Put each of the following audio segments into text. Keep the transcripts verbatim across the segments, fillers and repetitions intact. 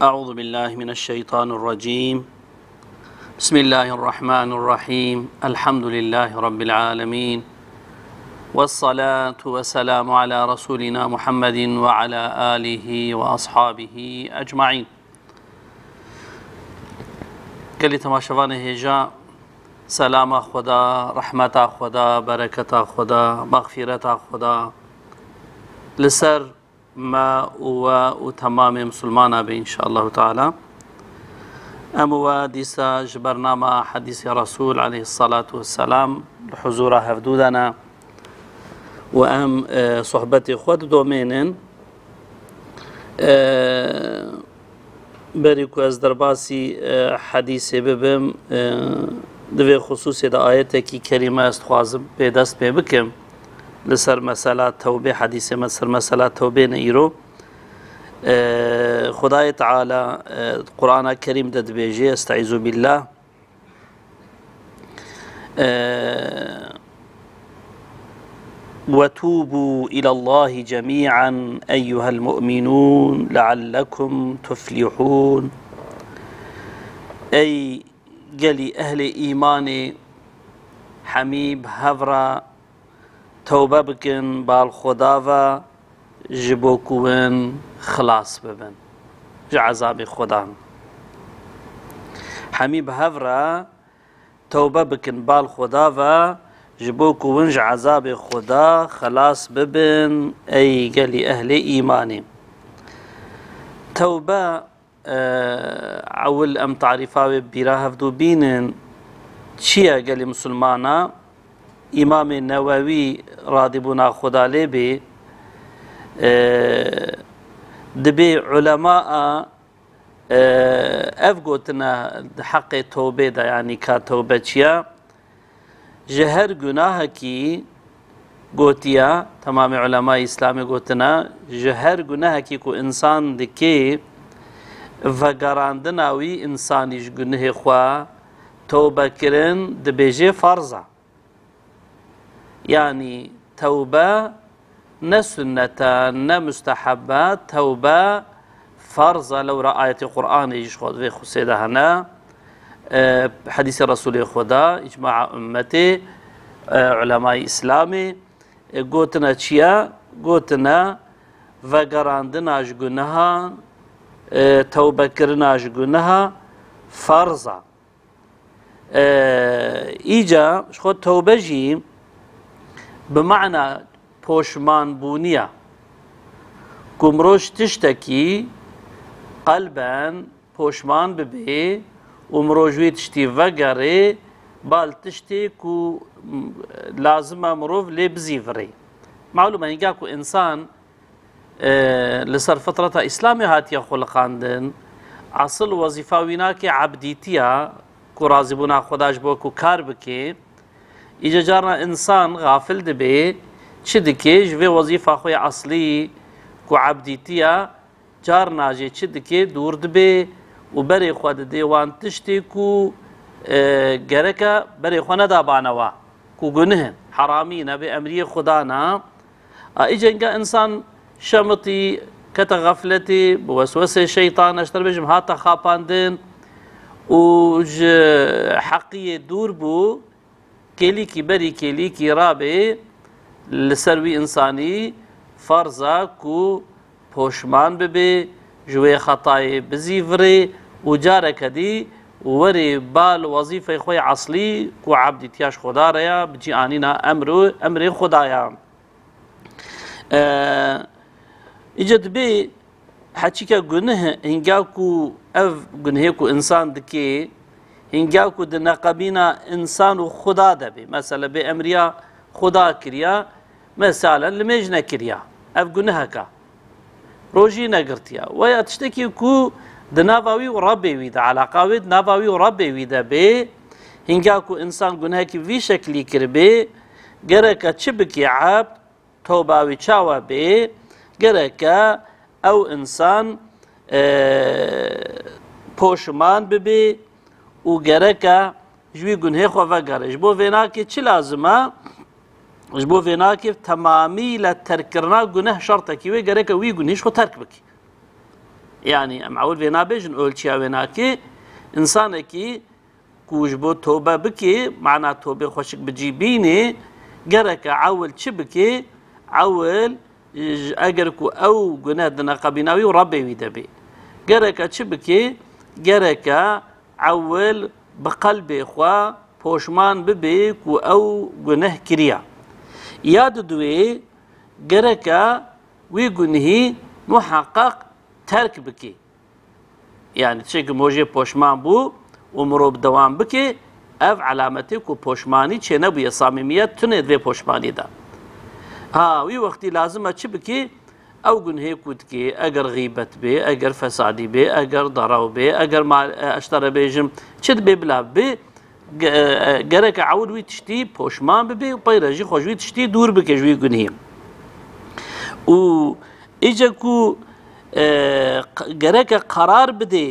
أعوذ بالله من الشيطان الرجيم. بسم الله الرحمن الرحيم. الحمد لله رب العالمين. والصلاة والسلام على رسولنا محمد وعلى آله وأصحابه أجمعين. Gelî temaşevanê hêja, selama Xweda, rehmeta Xweda, bereketa Xweda, mexfîreta Xweda li ser me û we û temamê misilmana be, înşallahu teala. Em û we dîsa ji bernama Hedîsê Resul aleyhissalatu vesselam li huzura hevdû de ne û em, e, sohbetê xwe didomênin. E, Berî ku ez derbasî, e, hedîsê bibim, e, di vê xisûsê de ayetekî kerîme ez dixwazim pê dest pê bikim. Li ser mesela tewbê, hedîsê me ser mesela tewbê ne îro. E, Xwedayê Teala, e, Qur'ana Kerîm de dibêje, Estaizu billah. Ee, وتوبوا إلى الله جميعا أيها المؤمنون لعلكم تفلحون. Ey gelî ehlê îmanê, hemî bi hev re tewbe bikin bal Xweda ve, ji bo ku win xilas bibin ji ezabê Xweda. Hemî bi hev re tewbe bikin bal Xweda ve, ji bo ku win ji ezabê Xweda xilas bibin, ey gelî ehlê îmanê. Tewbe, e, ewil em tarîfa wê bîra hevdû bînin. Çi ye gelî misilmana? Îmamê Newewî, radîbûna Xweda lê bê, e, dibê ulema a, e, ev gotine di heqê tewbê de, yanî ka tewbe çi ye? Ji her gunahekî gotiye, temamê ulemayê Îslamê gotine, ji her gunehekî ku însan dike, vegerandina wî însanî ji gunehê xwe, tewbekirin dibêje ferz e. Yanî tewbe ne sunnet e, ne musteheb e, tewbe ferz e. Lewra ayetê Qur'anê jî ji xwe vê xusê de hene. E, hedîsê Resûlê Xweda, îcmaa ummetê, e, ulemayê Îslamê, e, gotine çi ye? Gotine vegerandina ji gunehan, e, tewbekirina ji guneha ferz e. Ee, îca ji xwe tewbe jî bi mana poşmanbûniya ku mirov ji tiştekî qelben poşman bibe û mirov ji wê tiştî vegerê bal tiştê ku, m, lazim e mirov lê bizîvirê. Malûm e, hînga ku însan e, li ser fitreta Îslamê hatiye xuliqandin. Esil wezîfa wî nake ebdîtiya, ku razîbûna Xweda ji bo ku kar bike. Îca carna însan xafil dibe, çi dike, ji vê wezîfa xwe ya eslî ku ebdîtiya, carna jê çi dike, dûr dibe û berê xwe dide wan tiştê ku, e, gereke berê xwe neda banewa, ku guneh in, heramî ne, bê emriyê Xweda ne. A, î cenga însan şemitî, kete xefletê, bi weswesê şeytan, ez ji te re bêjim, hate xapandin û ji heqiyê dûr bû, kêlîkî berî kêlîkî rabê, li ser wî însanî ferz e ku poşman bibe, ji wê xetayê bizîvirê û careke dî werê bal wezîfeyê xwe yê eslî ku ebdîtiya ji Xweda re ya, bi cî anîna emr û emrê Xweda ya. E, îca dibê heçîka guneh, hînga ku ev gunehê ku însan dike, hînga ku di neqebîna însan û Xuda de be, mesela bê emriya Xuda kiriya, mesela limêj nekiriya, ev guneheka, rojî negirtiya, weya tiştekî ku di nava wî û Rebbê wî de, eleqa wê di nava wî û Rebbê wî de bê, hînga ku însan gunehekî vî şeklî kiribê, gereke çi bike ebd, tewba wî çawa bê, gereke ew însan, e, poşman bibe û gereke ji wî gunhê xwe vegere. Ji bo vênakê çi lazim e? Ji bo vênakê temamî le terkkirina guneh şertekî wê, gereke wî gunhî ji xwe terk bike. Yanî em ewil vê nabêjin, ölçiya wê nake, însanekî ku ji bo tobe bike, mana tobê xweşik bi cî bîne, gereke ewil çi bike? Ewil, j-, eger ku ew guneh di neqebîna wî û Rebbê wî de bê, gereke çi bike? Gereke ewil bi qelbê xwe poşman bibe ku ew guneh kiriya. Ya diduwê, gereke wî gunhî muheqeq terk bike. Yanî tiştekî mojê poşman bû û mirov dewam bike, ev elametê ku poşmanî çênebûye, samîmiyet tune di vê poşmanî de. Ha, wî wextî lazim e çi bike? Ew gunhê ku dike, eger xîbet bê, eger fesadî bê, eger derew bê, eger mal, e, ez ji te re bêjim, çi dibê bila bê, ge-, e, gereke ewil wî tiştî poşman bibe û pey re jî xwe ji wî tiştî dûr bike, ji wî gunhî. Û îce ku, e, q-, gereke qerar bide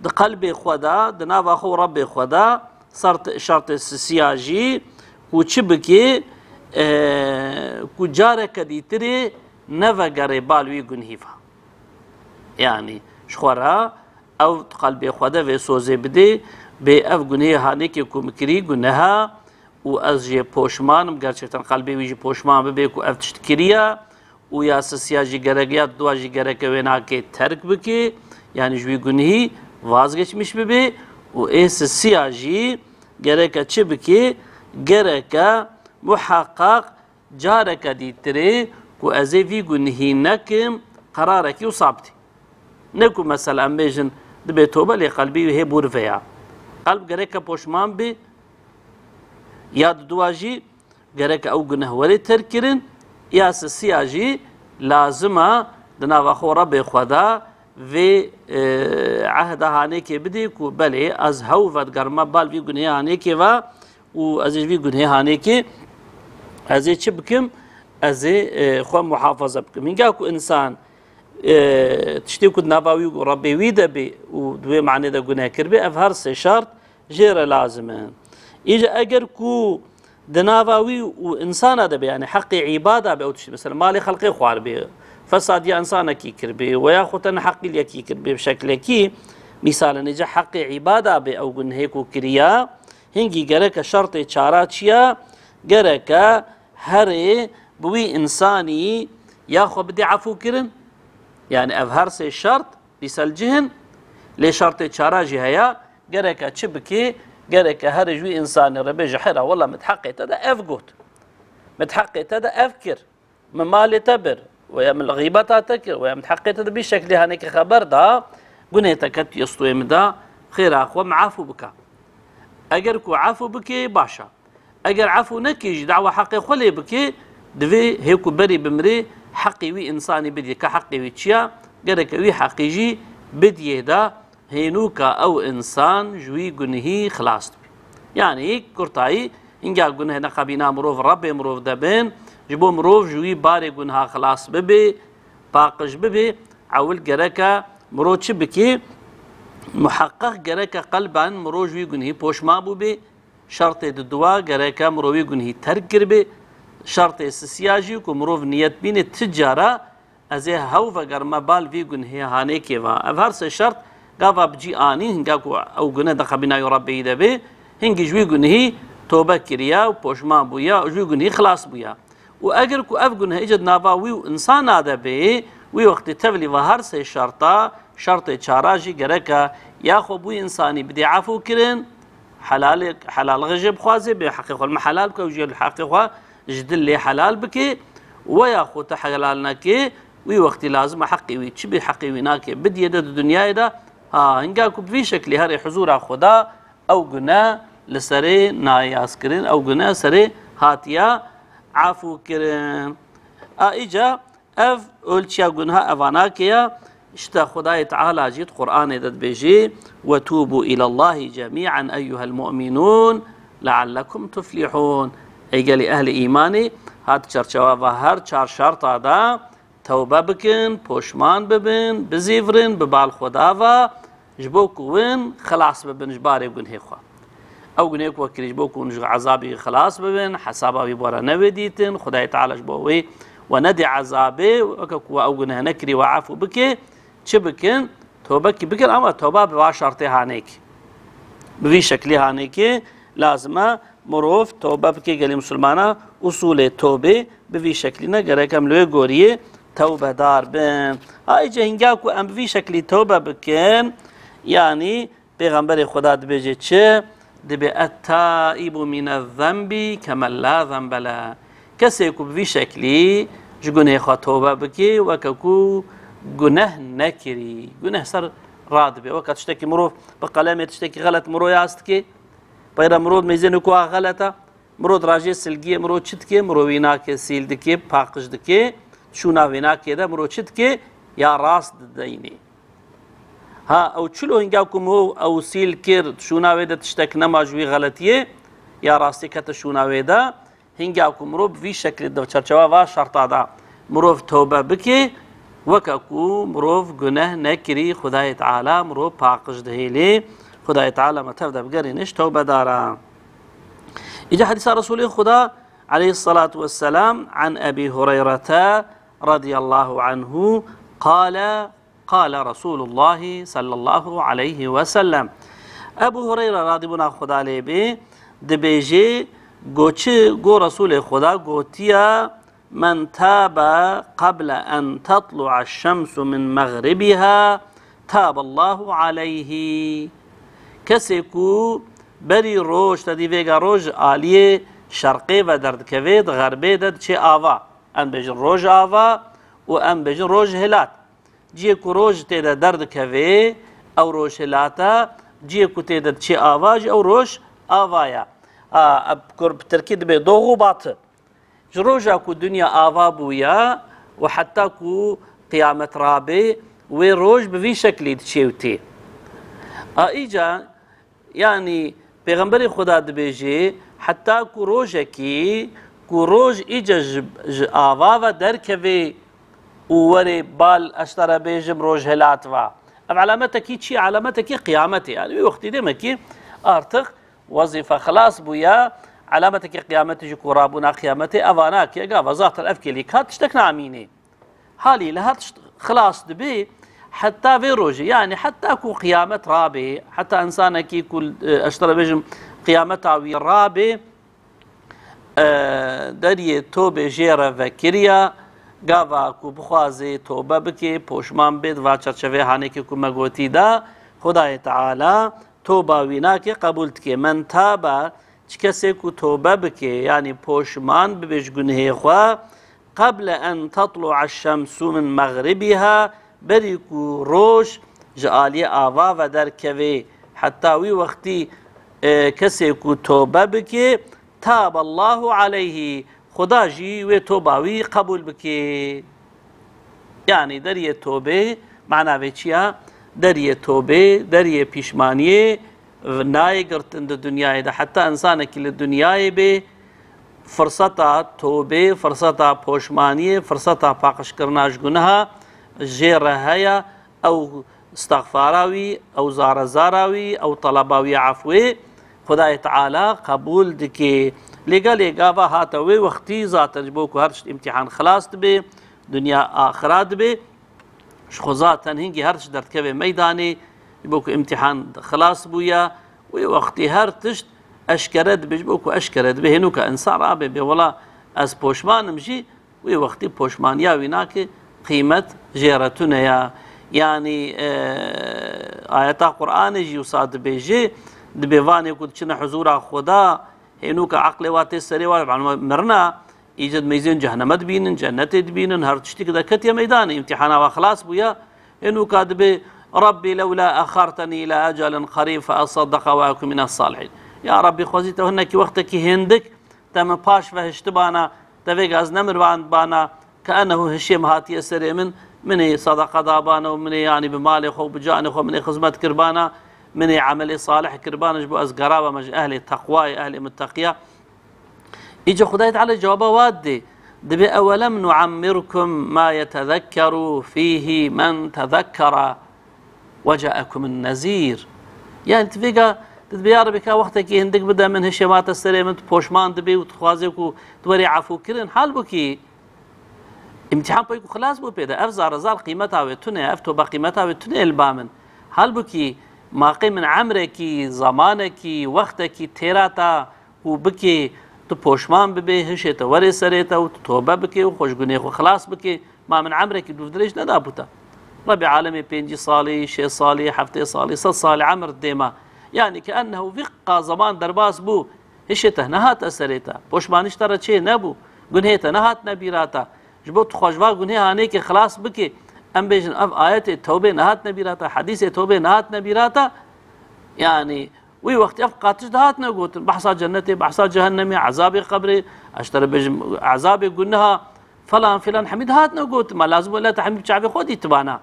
di qelbê xwe de, di nava xwe û Rebbê xwe de, sert-, şertê sisiya jî ku çi bike, e, ku careke dîtirê nevegere bal wî gunhî ve. Yanî ji xwe re ew di qelbê xwe de vê sozê bidê, bê ev gunhê hanêkê ku min kirî guneh e û ez jê poşman im, gerçekten qelbê wî jî poşman bibe ku ev tişt kiriye û ya sisiya jî gerek, ya dua jî gereke wê nake terk bike, yanî ji wî gunhî vazgeçmiş bibe û ê sisiya jî gereke çi bike? Gereke muheqeq careke dîtirê ku ez ê vî gunhî nekim, qerarekî wisa bidî. Ne ku mesela em bêjin dibê tobe lê qelbî wî hê bûr veya. Qelb gereke poşman bî, ya diduwa jî gereke ew guneh were terk kirin, ya sisiya jî lazim e di nava xwe Rebê xwe de vê, e, ehda hanêkê bidî ku belê ez hew vedigerime bal vî gunhê hanêkê ve, û ez ê ji vî gunhê hanêkê ez ê çi bikim? Ez ê, e, xwe muhafaza bikim. Hinga ku însan, e, tiştê ku di nava wî û Rebbê wî de bê û di wê manê de guneh kiribê, ev her sê şert jê re lazim in. Îca eger ku di nava wî û însana de bê, yanî heqê îbada be, ew tiştê, mesela malê xelkê xwaribê, fesadiya însanekî kiribê, weya xwe te neheqîliyekî kiribê, bi şeklekî, mîsal e, nêce heqê îbada bê ew gunhê ku kiriya, Hingî gereke şertê çara çi ye? Gereke herê bi wî însanî ya xwe bidê efû kirin. Yanî ev her sê şert dîsel cih in, lê şertê çara jî heye. Gereke çi bikê? Gereke herê ji wî însanî re bêje, hera wela min di heqê te de ev got. Min di heqê te de ev kir. Min malê te bir, weya min li xîbeta te kir, weya min heqê te di vî şeklî hanekî xeber da, gunê te ketiye stûyê min de, xêra xwe min efû bike. Eger ku efû bikê, baş e. Eger efû nekê jî, dawa heqê xwe lê bikê, divê hê ku berî bimirê heqê wî însanî bidiyê. Ka heqê wî çi ye? Gereke wî heqî jî bidiyê de, hênûka ew însan ji wî gunhî xilas dibe. Yanî kurtayî, hinga guneh neqebîna mirov, Rebbê mirov de bin, ji bo mirov ji wî barê gunha xilas bibe, paqij bibe, ewil gereke mirov çi bike? Muheqeq gereke qelben mirov ji wî gunhî poşman bûbe, şertê diduwa gereke mirov wî gunhî terk kiribe, şertê sisiya jî ku mirov niyet bîne ti cara, Ez ê hew vegerime bal vî gunhê hanêkê ve. Ev her sê şert gava bi cî anîn, hinga ku ew guneh di qebîna wî Rebbê yî de bê, hingî ji wî gunhî tobe kiriye û poşman bûye û ji wî gunhî xilas bûye. Û eger ku ev guneh îca di nava wî û însana de bê, wî wextî tevlî ve her sê şerta, şertê çara jî gereke ya xwe bi wî însanî bidê efû kirin, Helalê, helal jê bixwaze, bê heqê xwe li me helal bike û jê li heqê xwe ji dil lê helal bike. Weya xwe te helal neke, wî wextî lazim e heqê wî, çi bê heqê wî nake, bidiyê de di dinyayê de. Ha, hinga ku bi vî şeklî herê huzûra Xweda ew gune li serê nayê yazkirin, ew gune serê hatiya efû kirin. A îca Ev ölçiya gunha evanakê ye. Îşte Xwedayê Teala jî di Qur'anê de dibêjî, "Ve tûbû îlallahî cemî'en eyyuhel mu'minûn leallekum tuflîhûn." Ey gelî ehlî îmanê, hat çerçewa ve her çar şerta de tewbe bikin, poşman bibin, bizîvirin, bi bal Xweda ve, ji bo ku win xilas bibin ji barê gunhê xwe. Ew gunê ku we kirî ji bo ku hûn ji ezabî xilas bibin, hesaba wî bi we re newê dîtin, Xwedayê Teala ji bo wê we nedê ezabê, weke ku we ew guneh nekirî, we efû bike, çi bikin? Tobekî bikin ama toba bi va şertê hanêk. Bi vî şeklî hanêkê lazim e mirov tobe bike gelî misilmana. Usûlê tobê bi vî şeklî ne, gerek em li wê goriyê tewbedar bin. Ha, îce hinga ku em bi vî şeklî tobe bikin, yanî Pêxemberê Xweda dibêje çi? Dibê, "Et-taibu mine zenbi kemen la zenbe le." Kesê ku bi vî şeklî ji gunehê xwe tobe bike, weke ku guneh nekirî. Guneh ser radibe. Weke tiştekî mirov bi qelemê tiştekî xelet mirov yaz dike. Peyre mirov meyzêne ku a xelet e. Mirov dirajê silgiyê mirov çi dike? Mirov wî nake, sîl dike, paqij dike. Şûna wî nake de mirov çi dike? Ya rast dideyne. Ha, ew çilo hinga ku mirov ew sîl kir, şûna wê de tiştek nema ji wî xeletiyê, ya rastî kete şûna wê de, hinga ku mirov bi vî şeklî di çerçewa va şerta de mirov tewbe bike, weke ku mirov guneh nekirî, Xwedayê Teala mirov paqij dihêlê. Xwedayê Teala me tev de bigerîne ji tewbedaran. Îca hedîsa Resûlê Xuda aleyhissalatu vesselam, an Ebî Hureyrete radiyallahu anhu, qale, Qale Resûlullahî sallallahu aleyhi ve sellem. Ebu Hureyre radîbûna Xuda lê bê dibêjê, go çi, go Resûlê Xuda gotiya, "Men tabe qable en tetlu'a şemsu min mexribiha, taballahu aleyhi." Kesê ku berî roj, te dî vêga roj aliyê şerqê ve derdikeve, di xerbê de diçê ava. Em bêjin roj ava û em bêjin roj hilat. Cihê ku roj tê de derdikeve, ew roj hilat e, cihê ku tê de diçê ava jî ew roj ava ye. A, bi kur-, bi tirkî dibê doğu batı. Ji roja ku dinya ava bûye û heta ku qiyamet rabe, wê roj bi vî şeklî diçê û tê. A, îca Yanî, Pêxemberê Xweda dibêje, heta ku rojekî, ku roj îce ji, ji ava ve derkeve û were bal, ez te re bêjim, roj hilat ve. Ev alametekî çi? Alametekî qiyametê. Yanî, wî wextî demekî artık wezîfe xilas bûye, alametekî qiyametê jî ku rabûna qiyametê eva nake, gava zaten ev kêlî kat tiştek namînê. Halî li her tişt xilas dibe, heta vê rojê, yanî heta ku qiyamet rabe, heta însanekî ku, e, ez te re bêjim, qiyameta wî rabe, e, deriyê tobê jê re vekiriya, gava ku bixwaze tobe bike, poşman bê, di va çerçevê hanekê ku me gotî de, Xwedayê Teala toba wî nake, qebûl dike. Men tabe, çi kesê ku tobe bike, yanî poşman bibe ji gunehê xwe, qeble en tetlu'a şemsu min mexribiha, berî ku roj ji aliyê ava ve derkeve, heta wî wextî, e, kesê ku tobe bike, taballahu aleyhi, Xuda jî wê toba wî qebûl bike. Yanî deriyê tobê, mana vê çi ya? Deriyê tobê, deriyê pîşmaniyê, v-, nayê girtin di dinyayê de. Heta însanekî li dinyayê bê, firseta tobê, firseta poşmaniyê, firseta paqijkirina ji guneha jê re heye. Ew istexfara wî, ew zarezara wî, ew teleba wî efwê Xwedayê Teala qebûl dike. Lê gelê gava hate wê wextî zaten ji bo ku her tişt îmtîhan xilas dibe, dinya axira dibe, ji xwe zaten hingî her tişt derdikeve meydanê, ji bo ku îmtîhan xilas bûye, wê wextî her tişt eşkere dibe, ji bo ku eşkere dibe, hênûka însan rabe bê, wela ez poşman im jî, wê wextî poşmaniya wî nake, qîmet jê re tune ya. Yanî, e, ayeta Qur'anê jî wisa dibêje, dibê vanê ku diçine huzûra Xweda, hênûka eqlê wa tê serê wa, mirina, îca di meyzên cehneme dibînin, cennetê dibînin, her tiştî ki de ketiye meydanê, îmtîhana wa xilas bûye, hênûka dibê, "Rabbî lewla exartenî îla ecelin qerîb fe esaddeqa ve ekun mine salihîn." Ya Rabbî, xwezî te hinekî wextekî hêndik te min paş ve hiştibana, te vêga ez nemiribana, ke enehu hişê min hatiye serê min, min ê sedeqa dabana û min ê, yanî, bi malê xwe û bi canê xwe min ê xizmet kiribana, min ê emelê salih kiribana, ji bo ez gerabama ji ehlê teqwayê, ehlê muteqiya. Îca Xwedayê Teala cewaba wa didê, dibê, "Ewelem nu'emmirkum ma yetezekkeru fîhî men tezekkera." "Ve caekumun nezîr." Yanî tu vêga, tu dibê ya Rebî ka wextekî hindik bide min, hişê mate serê min, tu poşman dibî û tu dixwazê ku tu werî efû kirin. Halbûkî Îmtîhan pey ku xilas bû pê de, ev zare zar qîmeta wê tune, ev toba qîmeta wê tune li ba min. Halbukî maqê min emrekî, zamanekî, wextekî têra ta û bikê tu poşman bibê, hişê te werê serê te û tu tobe bikê û xwe ji gunê xwe xilas bikê. Ma min emrekî dûvdirêj nedabû te. Rebê alemê pêncî salî, şê salî, heftê salî, sed salî emir dê ma. Yanî ke ennehu vîqa zaman derbas bû, hişê te nehate serê te, poşmanî ji te re çê nebû, gunhê te nehatine bîra te. Ji bo tu xwe ji va gunhê hanêkê xilas bikê, em bêjin ev ayetê tewbê nehatine bîra te, hedîsê tewbê nehatine bîra te. Yanî wî wextî ev qatiş dihatine gotin, behsa cennetê, behsa cehennemê, ezabê qebrê, ez ji te re bêjim, ezabê guneha, falan filan hemî dihatine gotin. Ma lazim wela te hemî bi çavê xwe dîtibana.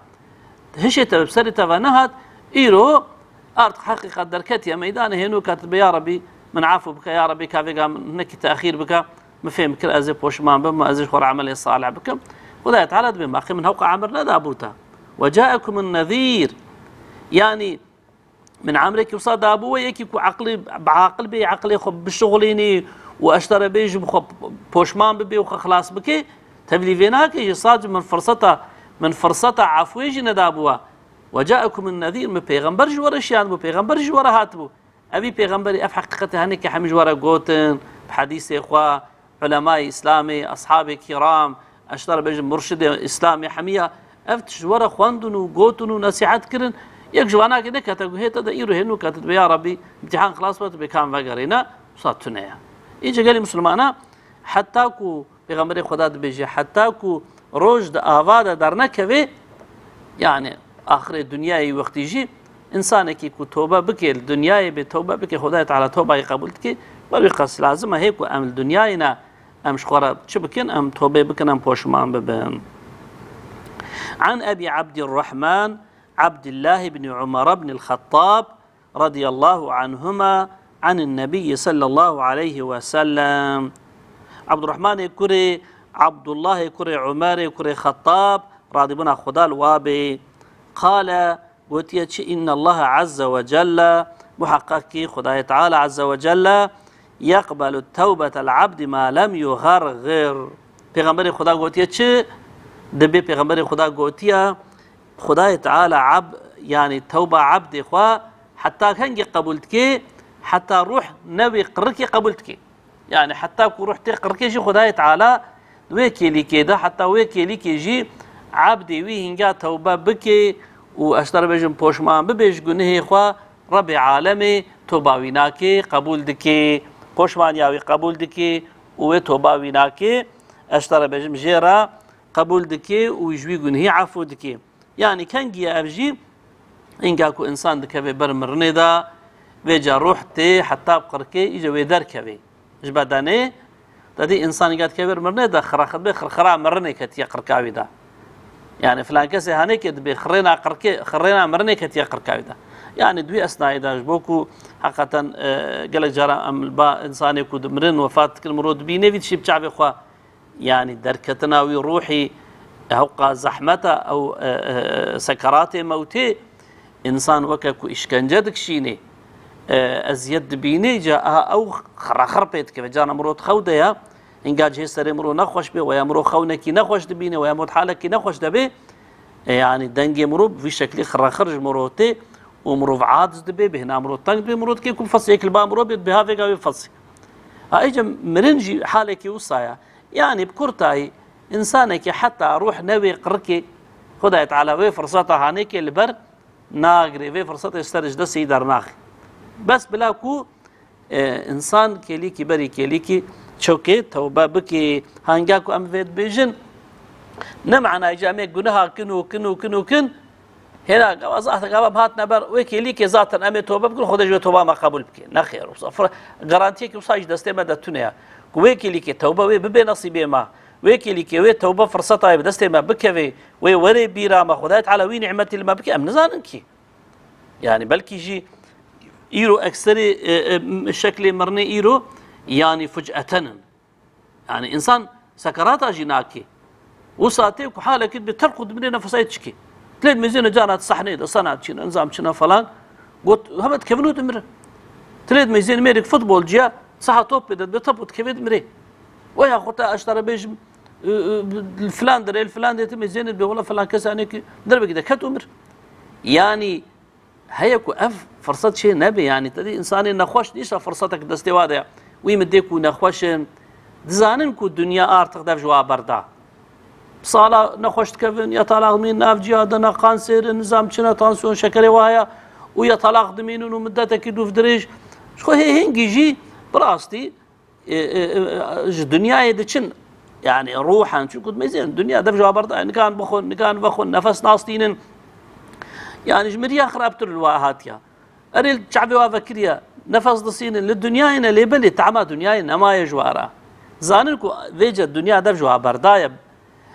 Hişê te bi serê te ve nehat, îro artık heqîqet derketiye meydanê, hênûka tu dibê, ya Rebî, min afû bike, ya Rebî, ka vêga min hinekî texîr bike, min fêm kir, ez ê poşman bim, ez ê ji xwe re emelê salih bikim. Xwedayê Teala dibê, maqê min hewqa emir nedabû te. Ve caekumun nezîr. Yanî, min emrekî wisa dabû we, yekî ku eqlî, bi aqil bê, eqlê xwe bişuxulînî û ez ji te re bêjim xwe poşman bibê û xwe xilas bikê, tevlî vê nake jî, sadece min firseta, min firseta efwê jî nedabû we. Ve caekumun nezîr, min pêxember ji we re şiyandibû, pêxember ji we re hatibû. Evî pêxemberî ev heqîqetê henekê hemî ji we re gotin, bi hedîsê xwe, ulemayê Îslamê, eshabê kiram, ez ji te re bêjim murşidê Îslamê hemiya, ev tişt ji we re xwendin û gotin û nesîhet kirin, yek ji vanakê nekete guhê te de, îro hênûka tu dibê, ya Rebî, îmtîhan xilas be, tu bê kam vegerîne, wisa tune ye. Îca gelî misilmana, heta ku Pêxemberê Xweda dibêje, heta ku roj di ava de dernekeve, yani axirê dinyayê wextî jî, insanekî ku tobe bike, li dinyayê bê tobe bike, Xwedayê Teala tobayê qebûl dike, ber wî qas lazim e, hê ku em li dinyayê ne, em ji xwe re çi bikin, em tobe bikin, em poşman bibin. An Ebî Ebdîrrahman Ebdillahî bnî Umar bnîl Xettab, radiyallahu anhuma anin nebiyyi sallallahu aleyhi ve sellem. Abdurrahmanê kurê Abdullahê kurê Umerê kurê Xettab, radîbûna Xuda li wa bê. Qale, gotiye çi, innallaha azze ve celle, muheqeq ki Xudayê Teala azze ve celle, yeqbelu tewbetel abdi ma lem yugargir. Pêxemberê Xuda gotiye çi? Dibê Pêxemberê Xuda gotiye, Xudayê Teala ab-, yanî tewba ebdê xwe heta kengê qebûl dike? Heta ruh newê qirikê qebûl dike. Yanî heta ku ruh tê qirikê jî Xudayê Teala di wê kêlîkê de, heta wê kêlîkê jî ebdê wî hînga tewbe bike û ez te re bêjim poşman bibe ji gunehê xwe, Rebê alemê toba wî nake, qebûl dike, poşmaniya wî qebûl dike û wê toba wî nake, ez te re bêjim jê re qebûl dike û ji wî gunehî efû dike. Yanî kengî ye ev jî? Înga ku însan dikeve ber mirinê de, vêca ruh tê heta bi qirkê, îca wê derkevê ji bedenê. Te dî însan înga dikeve ber mirinê de, xirexir bê, xirxira mirinê ketiye qirka wî de. Yanî filan kesê hanê ke dibê xirêna qirkê, xirêna mirinê ketiye qirka wî de. Yanî di wî esnayê de ji bo ku heqeten, e, gelek cara em li ba însanê ku dimirin, wefat dikin, mirov dibîne vî tiştî bi çavê xwe. Yanî derketina wî ruhî hewqa zehmet e, ew, e, e, sekeratê mewtê, însan weke ku îşkence dikişînê, e, eziyet dibînê, ca a ew xirexir pê dikeve. Cana mirov di xew de ya, hînga cihê serê mirov nexweş bê, weya mirov xewnekî nexweş dibîne, weya mirov di halekî nexweş de bê, e, yanî dengê mirov bi vî şeklî xirexir ji mirov tê û mirov aciz dibe, bêhna mirov teng dibe, mirov dike ku bi fesê yek li ba mirov bê, dibe ha vêga wê fesê. Ha, îca mirin jî halekî wisa ye. Yanî bi kurtayî, însanekî heta ruh newê qirikê, Xwedayê Teala wê firseta hanêkê li ber nagirê, vê firsetê ji ser ji destê wî dernaxe. Bes bila ku, e, însan kêlîkî berî kêlîkî çokê tewbe bikê. Hanga ku em vê dibêjin, ne manayê ji em ê guneha kin û kin û kin û kin, hêna gava zaten gava em hatine ber wê kêlîkê zaten em ê tewbe bikin, Xwedê ji wê tewba me qebûl bike. Nexêr, wisa fir-, garantiyekî wisa ji destê me de tune ye. Ku wê kêlîkê tewbe wê bibe nesîbê me. Wê kêlîkê wê tewbe firseta wê bi destê me bikeve, wê were bîra me, Xwedayê Teala wî nîmetî li me bike, em nizanin kî. Yanî belkî jî îro ekserê, e, e, şeklê mirinê îro, yanî fuc'eten in. Yanî însan sekerata jî nake. Wisa tê ku halekî dibe terq û dimire nefesayê çikê. Tilê dimêzêne cana di sehneyê de, sena çîne, nizam çîne falan. Got, hebe dikevin û dimire. Tilê dimêzêne mêrek futbolciya, saha top pê de dibe, top û dikeve dimire. Weya xwe te ez te re bêjim, e, e, filan derê, filan dê ti mêzênê dibê, wela filan kes hanekî derbekî de ket û mir. Yanî heye ku ev firsat çê nebe, yanî te dî insanê nexweş dîsa firsatek destê wa de ye. Wî mi dê ku nexweş in, dizanin ku dinya artık dev ji wa berda. Sala nexweş dikevin, ya talaq dimînin, nav ciya de ne kanser in, nizam çi ne, tansiyon, şekerê wa heye û ya talaq dimînin û midetekî dûv dirêj. Ji xwe hê hingî jî bi rastî, e, e, e, ji dinyayê diçin, yani ruhen, çunku mêzên dinya dev ji wa berda, nikan bixwin, nikan vexwin, nefes nastînin. Yani ji miriya xirabtir li wa hatiya. Erê li çavê wa vekiriye, nefes disînin, li dinyayê ne, lê belê tama dinyayê nemaye ji wa re. Zanin ku vêce dinya dev ji wa berdaye.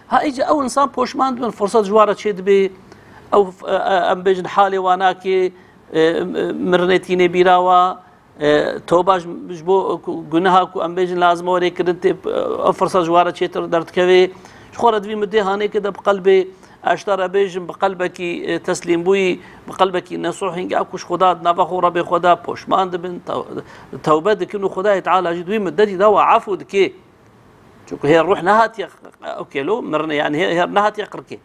Ha, îca ew insan poşman dibin, firsat ji wa re çê dibê, ew, e, e, em bêjin halê wa nake, e, e, mirinê tînê bîra wa, e, toba ji, ji bo ku, guneha ku em bêjin lazim e were kirin tê, e, ew firsat ji wa re çêtir derdikeve. Ji xwe re divî midê hanêke de bi qelbê, ez ji te re bêjim, bi qelbekî, e, teslîmbûyî, bi qelbekî nesûh, hingê ku ji Xuda di nava xwe û Rebê xwe de poşman dibin, tew-, tewbe dikin û Xudayê Teala jî di wî middetî de wa efû dike. Çunku hê ruh nehatiye, okê, lo, mirine, yani hê, hê nehatiye qirkê.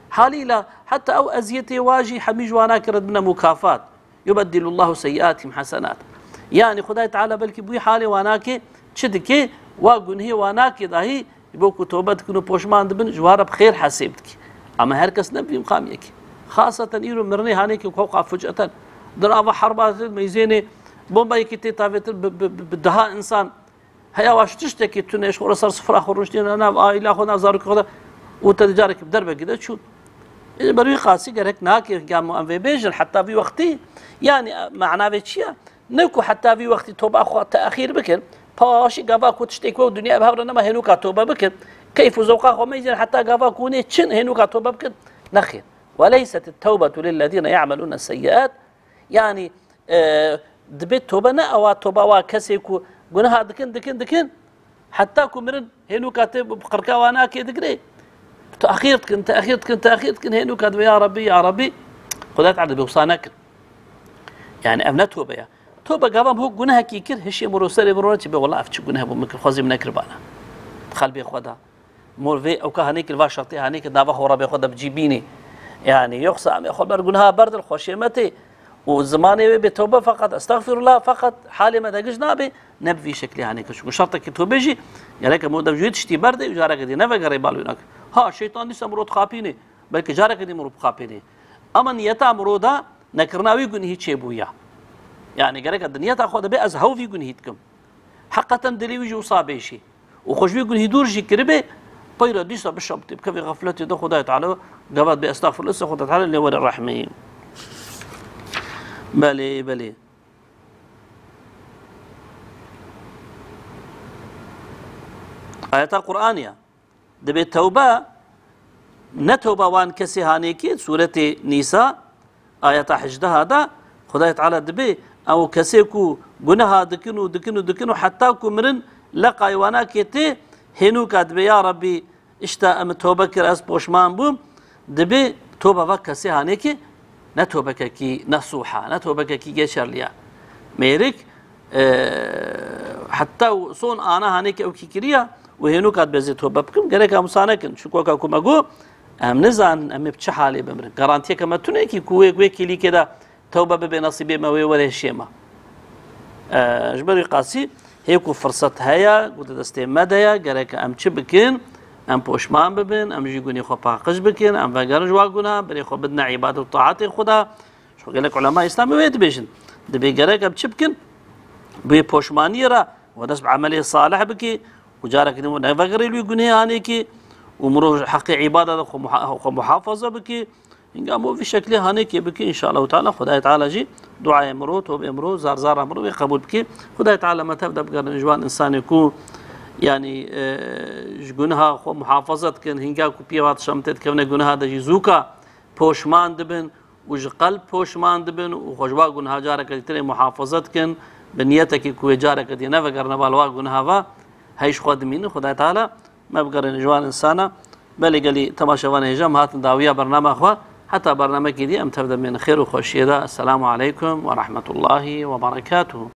Halîla heta ew eziyetê wa jî hemî ji wana kirin dibine mukafat. Yubeddilullahu seyyiatihim hasenat. Yani Xudayê Teala belkî bi wî halê wa nake, çi dike, wa gunhê wa nake dahî, ji bo ku tobe dikin û poşman dibin, ji wa re bi xêr hesêb dike. Ama her kes ne bi vî miqamiyekê. Xaseten îro mirinê hanê ke ku hewqa fuceten. Di nava herba de meyzênê bombayekî tê tavêtir bi, bi, bi, bi deha insan Heya wa ji tiştekî tune ji xwe re ser sifra xwe rûniştîne nav aîla xwe, nav zarokê xwe de û te di carekî bi derbekî de çûn. Ê, ber wî qasî gerek nake, ya em vê bêjin, heta vî wextî, yani, mana vê çi ye? Ne ku heta vî wextî toba xwe te'xîr bikin, paşî gava ku tiştê ku ew dinyayê bi hev re nema hênûka tobe bikin, keyf û zewqa xwe meyzin heta gava ku hûn ê çin hênûka tobe bikin. Nexêr. Weleyset et-tewbetu lillezîne ya'melûne seyyiat. Yani, e, dibê tobe ne ewa toba wa kesê ku guneha dikin, dikin, dikin, heta ku mirin hênûka tê bi qirka wa nakê digirê. Tehîr dikin, tehîr dikin, tehîr dikin, hênûka dibê, ya Rabbî, ya Rabbî. Xuda Teala dibê wisa nekin. Yani ev ne tobe ya. Tobe gava hû gunehekî kir, hişê miro serê miro çi be, wela ev çi guneh bû min kir, xwezî min nekir bana. Xelbê xwe da. Mor vê ewka hanê kir, va şertê hanê kir, nava xwe Rebê xwe de bi cî bînî. Yani, yoksa em ê xwe ber gunaha berdin, xweşê me tê. Û zimanê wê bê tewbe feqet, estexfirullah feqet, halê me de giş nabê, ne bi vî şeklê hanê kir. Çunku şertekî tewbê jî, gerek em û dev ji wê tiştî berdê û careke dî nevegerê bal wê nake. Ha, şeytan dîsa mirov dixapînê, belkî careke dî mirov bixapînê. Ama niyeta mirov da nekirina wî gunhî çêbûya. Yani, gerek di niyeta xwe de bê ez hew vî gunhî dikim. Heqeten dilê wî jî wisa bêjî. Û xwe ji wî gunhî dûr jî kiribê, peyre dîsa bişewitê, bikevê xefletê de Xwedayê Teala gava dibê estexfirullah, se Xwedayê Teala lê were rehmê. Belê, belê. Ayeta Qur'anê ya. Dibê tewbe, ne tewba wan kesê hanê kê, Sûretê Nîsa, Ayeta hejdeha de Xwedayê Teala dibê, ew kesê ku guneha dikin û dikin û dikin û heta ku mirin leqayê wana kê tê, hênûka dibê, ya Rabbî, işte em tobe kir, ez poşman bûm, dibê tobe va kesê hanê kê ne tobekekî nesûha, ne tobekekî geçerli ya. Mêrik, e, heta son ana hanê kê ew kî kiriya û hênûka dibê ez ê tobe bikim, gerek em wisa nekin. Çunku weka ku me got, Em nizanin em ê bi çi halê bimirin. Garantiyeke me tune kî ku wê, wê kêlîkê de tewbe bibe, nesîbê me wê were hişê me. E, ji ber wî qasî hê ku firset heye, ku di destê me de ye, gerek em çi bikin? Em poşman bibin, em ji gunê xwe paqij bikin, em vegerin ji wa guna, berê xwe bidine îbadet û taetê Xuda. Ji xwe gelek ulema Îslamê wê dibêjin. Dibê gerek em çi bikin? Bi wê poşmaniyê re we dest bi emelê salih bikî û careke din we nevegirê li wî gunê hanê kî û mirov ji heqê îbada de xwe muha-, xwe muhafaza bikî. Hinga mirov vî şeklê hanê kê bikî, înşallahu teala Xwedayê Teala jî duayê mirov, tobê mirov, zar zara mirov ê qebûl bikî. Xwedayê Teala me tev de bigerin ji wan insanê ku, yanî, e, ji guneha xwe muhafaza dikin, hinga ku piyê wa dişemite dikevine guneha de jî zûka poşman dibin û ji qelb poşman dibin û xwe ji wa gunha careke dîtirê muhafaza dikin, bi niyetekî ku wê careke dî nevegerine bal wa gunha ve, hey ji xwe dimînin. Xwedayê Teala me bigerîne ji wan insana. Belê gelî temaşevanê hêja, em hatin dawiya bernama xwe. Heta bernamekî dî em tev de bên xêr û xweşiyê de. Esselamu aleykum ve rahmetullahi ve berekatuhu.